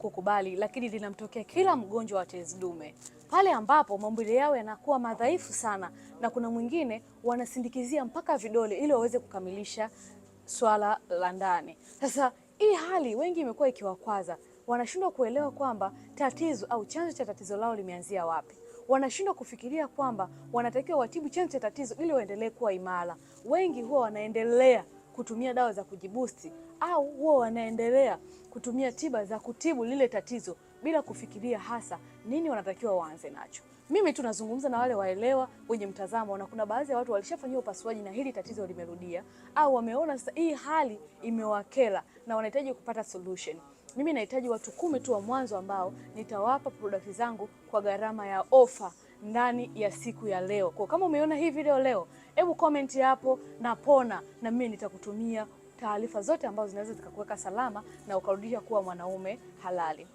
Kukubali, lakini linamtokea kila mgonjwa wa tezi dume pale ambapo maumbile yao yanakuwa madhaifu sana, na kuna mwingine wanasindikizia mpaka vidole ili waweze kukamilisha swala la ndani. Sasa hii hali wengi imekuwa ikiwakwaza, wanashindwa kuelewa kwamba tatizo au chanzo cha tatizo lao limeanzia wapi. Wanashindwa kufikiria kwamba wanatakiwa watibu chanzo cha tatizo ili waendelee kuwa imara. Wengi huwa wanaendelea kutumia dawa za kujibusti au huwa wanaendelea kutumia tiba za kutibu lile tatizo bila kufikiria hasa nini wanatakiwa waanze nacho. Mimi tu nazungumza na wale waelewa wenye mtazamo, na kuna baadhi ya watu walishafanyiwa upasuaji na hili tatizo limerudia, au wameona sasa hii hali imewakera na wanahitaji kupata solution. Mimi nahitaji watu 10 tu wa mwanzo ambao nitawapa product zangu kwa gharama ya ofa ndani ya siku ya leo. Kwa kama umeona hii video leo, hebu comment hapo napona, na mimi nitakutumia taarifa zote ambazo zinaweza zikakuweka salama na ukarudisha kuwa mwanaume halali.